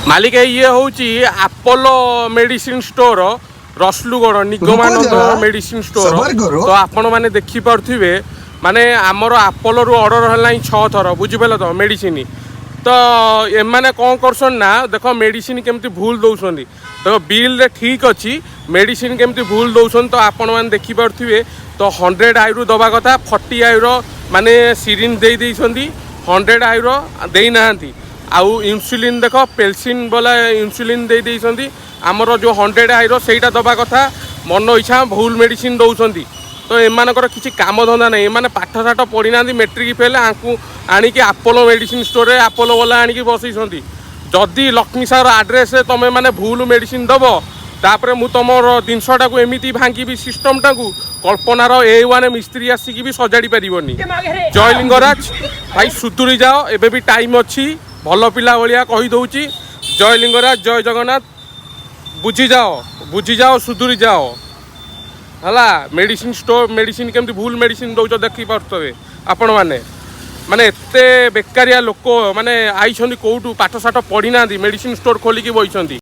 ମାଲିକ, ଇଏ ହେଉଛି Apollo medicine store, ରସଲୁଗଡ଼, Nigamananda रुको जरा, ମେଡିସିନ ଷ୍ଟୋର। सबर करो। ତ ଆପଣମାନେ ଦେଖିପାରୁଥିବେ, ମାନେ ଆମର ଆପୋଲୋରୁ ଅର୍ଡ଼ର ହେଲାଣି 6 ଥର, ବୁଝିପାରିଲ ତ, ମେଡ଼ିସିନ। ତ ଏମାନେ କ'ଣ କରୁଛନ୍ତି ନା, ଦେଖ ମେଡ଼ିସିନ କେମିତି ଭୁଲ ଦେଉଛନ୍ତି। ଦେଖ, ବିଲ୍ରେ ଠିକ୍ ଅଛି, ମେଡ଼ିସିନ କେମିତି ଭୁଲ ଦେଉଛନ୍ତି। ତ ଆପଣମାନେ ଦେଖିପାରୁଥିବେ ତ, 100 ଆଇରୁ ଦେବା କଥା, 40 ଆଇର ମାନେ ସିରିଞ୍ଜ ଦେଇ ଦେଇଛନ୍ତି, 100 ଆଇର ଦେଇନାହାନ୍ତି। ଆଉ ଇନ୍ସୁଲିନ୍ ଦେଖ, ପେଲସିନ୍ ବାଲା ଇନ୍ସୁଲିନ୍ ଦେଇ ଦେଇଛନ୍ତି। ଆମର ଯେଉଁ 100 ଆଇର ସେଇଟା ଦେବା କଥା, ମନ ଇଚ୍ଛା ଭୁଲ ମେଡ଼ିସିନ ଦେଉଛନ୍ତି। ତ ଏମାନଙ୍କର କିଛି କାମ ଧନ୍ଦା ନାହିଁ। ଏମାନେ ପାଠ ସାଠ ପଢ଼ିନାହାନ୍ତି, ମେଟ୍ରିକ୍ ଫେଲ୍। ଆଙ୍କୁ ଆଣିକି ଆପୋଲୋ ମେଡ଼ିସିନ ଷ୍ଟୋରରେ ଆପୋଲୋ ବାଲା ଆଣିକି ବସେଇଛନ୍ତି। ଯଦି ଲକ୍ଷ୍ମୀ ସାର ଆଡ୍ରେସରେ ତମେ ମାନେ ଭୁଲ ମେଡ଼ିସିନ ଦେବ, ତାପରେ ମୁଁ ତମର ଜିନିଷଟାକୁ ଏମିତି ଭାଙ୍ଗିବି, ସିଷ୍ଟମଟାକୁ କଳ୍ପନାର ଏ1 ମିସ୍ତ୍ରୀ ଆସିକି ବି ସଜାଡ଼ି ପାରିବନି। ଜୟ ଲିଙ୍ଗରାଜ। ଭାଇ, ସୁଧୁରି ଯାଅ, ଏବେ ବି ଟାଇମ୍ ଅଛି। ଭଲ ପିଲା ଭଳିଆ କହିଦେଉଛି। ଜୟ ଲିଙ୍ଗରାଜ, ଜୟ ଜଗନ୍ନାଥ। ବୁଝିଯାଅ, ବୁଝିଯାଅ, ସୁଧୁରି ଯାଅ, ହେଲା। ମେଡ଼ିସିନ ଷ୍ଟୋର ମେଡ଼ିସିନ କେମିତି ଭୁଲ ମେଡ଼ିସିନ ଦେଉଛ, ଦେଖିପାରୁଥିବେ ଆପଣମାନେ। ମାନେ ଏତେ ବେକାରିଆ ଲୋକ ମାନେ ଆଇଛନ୍ତି କେଉଁଠୁ, ପାଠ ସାଠ ପଢ଼ିନାହାନ୍ତି, ମେଡ଼ିସିନ ଷ୍ଟୋର ଖୋଲିକି ବଇଛନ୍ତି।